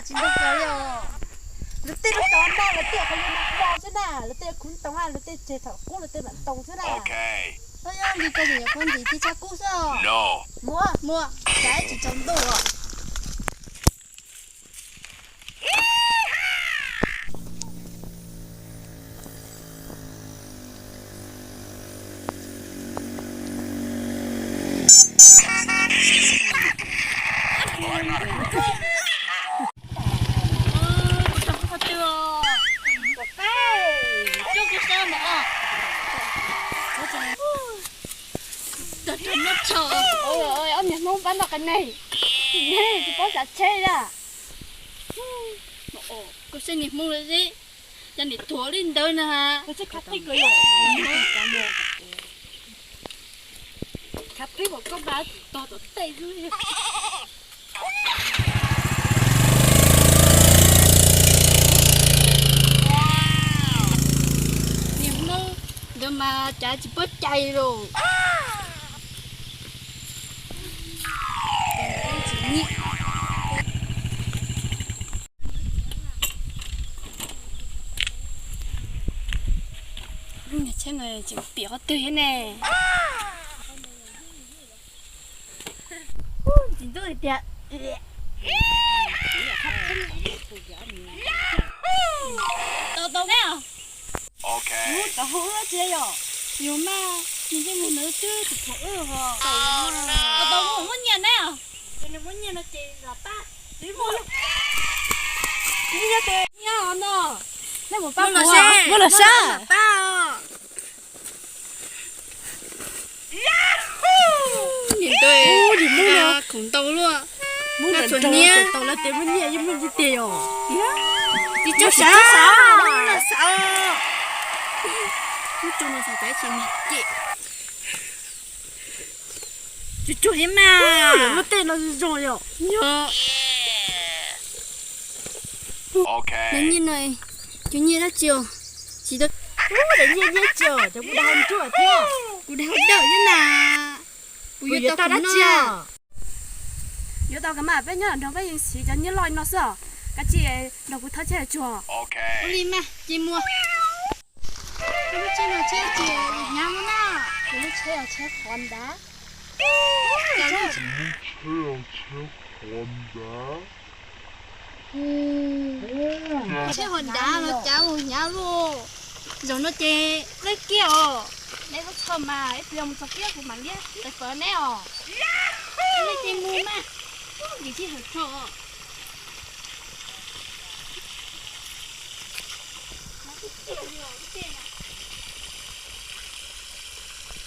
Tsis nrog cov li os. Lawv tej lub cov no lawv tej qhov yus no ntau xwb na, lawv tej khuv ntoo na, lawv tej tseg thaum qub lawv tej mam ntoo xwb na. Oj, yog li koj ces nyuam qhuav ntxiv tib tshab kub xwb os. Muab, muab, tsam ib tsis tsaus ntuj os. Tog rau noj tshau. Ob niag Hmoob pab noj qe neeg, tsis paub xav tsheb a. Koj saib niag Hmoob lawv zeb, cas nim thuav li ntawd na. Khav peb kom koj npaj tog tom tej xwb. Niag Hmoob ntawd mas cav tsis paub cai los. Lub niag tsheb no tseem piam qhov twg thiab ne? Tsis ntuj tiag. Tau tau ne. Yus tau hu wb tsi yom? Yus mas nws yeej mus ntawd twb tsis pom wb ho. Tau tau, muab nyiaj ne. Ces nws muab nyiaj no ces los pab. Nyiaj ces nyiaj no. Nej mus pab kuv, muab los sab. Pab os. Nim ntawd khoom ntau luaj. Muab ntawd tsuas nyiaj tau lawv tes muab nyiaj yeej muaj nyiaj tiag yom. Tsis tsob sav, tsob sav. Muab tso no xav cas tsis mag ces. Tsuag tsuag thiab mas. Lub tej no zoo yom. Yog. Nyiaj no, cov nyiaj dab tsi os? Tsis tau. Ub, nyiaj nyiaj tsi os, cov kuv dag hau ntsuab thiab. Kuv dag hau dawm thiab na. Kuv yuav tau dab tsi os? Yuav tau kav mas peb nyob nrog peb yeej siv cov nyiaj loj no xwb os. Kav tsij nrog kuv thawb tsheb tsuag. Ua li mas ces mus. Kuv lub tsheb no tsheb tsis hnyav no na. Kuv lub tsheb yog tsheb Honda. Tsheb Honda los cas ua hnyav luaj. Zaum no ces qeb kiag os. Neb txhob txhawj mas, ib pliag mus txog kiab kuv mam liab tais fawv neb os. Neb ces mus mas, nkim sij hawm tso.